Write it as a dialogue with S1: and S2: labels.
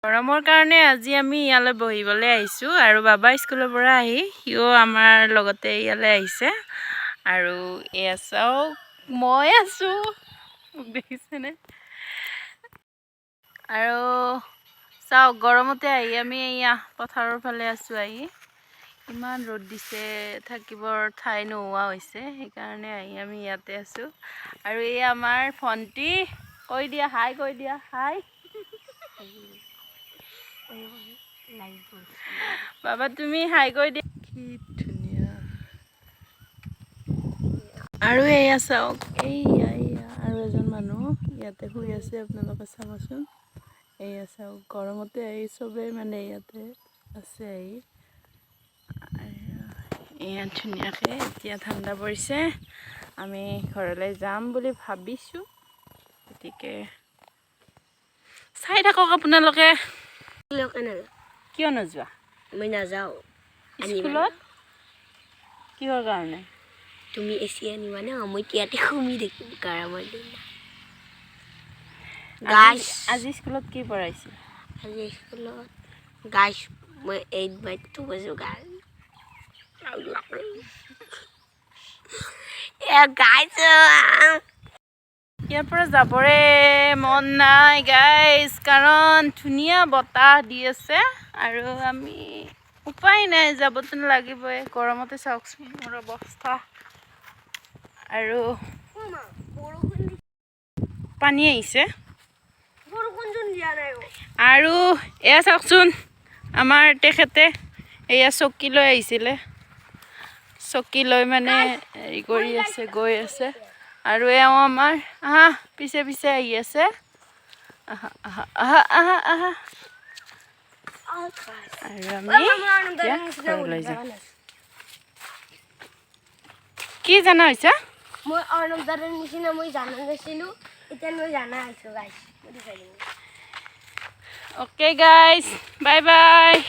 S1: গৰমৰ কাৰণে আজি আমি ইয়ালৈ বহিবলৈ আহিছোঁ আৰু বাবা স্কুলৰ পৰা আহি সিও আমাৰ লগতে ইয়ালৈ আহিছে। আৰু এয়া চাওক, মই আছোঁ, মোক দেখিছেনে? আৰু চাওক, গৰমতে আহি আমি এয়া পথাৰৰ ফালে আছোঁ আহি। ইমান ৰ'দ দিছে, থাকিবৰ ঠাই নোহোৱা হৈছে, সেইকাৰণে আহি আমি ইয়াতে আছোঁ। আৰু এই আমাৰ ভণ্টি, কৈ দিয়া হাই, কৈ দিয়া হাই। বাবা, তুমি হাই কৈ দিয়া। কি ধুনীয়া! আৰু এয়া চাওক, এইয়া এইয়া আৰু এজন মানুহ ইয়াতে শুই আছে, আপোনালোকে চাবচোন। এয়া চাওক, গৰমতে আহি চবেই মানে ইয়াতে আছে আহি। আৰু এয়া ধুনীয়াকৈ এতিয়া ঠাণ্ডা পৰিছে। আমি ঘৰলৈ যাম বুলি ভাবিছোঁ, গতিকে চাই থাকক আপোনালোকে। কিয় নোযোৱা?
S2: মই নাযাওঁ।
S1: স্কুলত কিহৰ কাৰণে?
S2: তুমি এচি আনিবা ন, মই ইয়াতে শুমি থাকিম গৰমৰ দিন। গাইছ।
S1: আজি স্কুলত কি পঢ়াইছে?
S2: আজি স্কুলত গাইছ, মই 8 বাই 2 কৈছোঁ গাইছ। গাইছ।
S1: ইয়াৰ পৰা যাবৰে মন নাই গাইজ, কাৰণ ধুনীয়া বতাহ দি আছে আৰু আমি উপায় নাই, যাবতো লাগিবই। গৰমতে চাওকচোন মোৰ অৱস্থা। আৰু পানী আহিছে। আৰু এয়া চাওকচোন, আমাৰ তেখেতে এয়া চকী লৈ আহিছিলে। চকী লৈ মানে হেৰি কৰি আছে, গৈ আছে। আৰু এওঁ আমাৰ আহা পিছে পিছে আহি আছে। আহা আহা আহা আহা আহা। আৰু আমি এতিয়া ঘৰলৈ যাম। কি জানা হৈছে?
S2: মই অৰ্ণৱ দাদাৰ নিচিনা মই জানা নাছিলোঁ, এতিয়া মই জানা হৈছোঁ গাইছ।
S1: Okay guys, bye bye.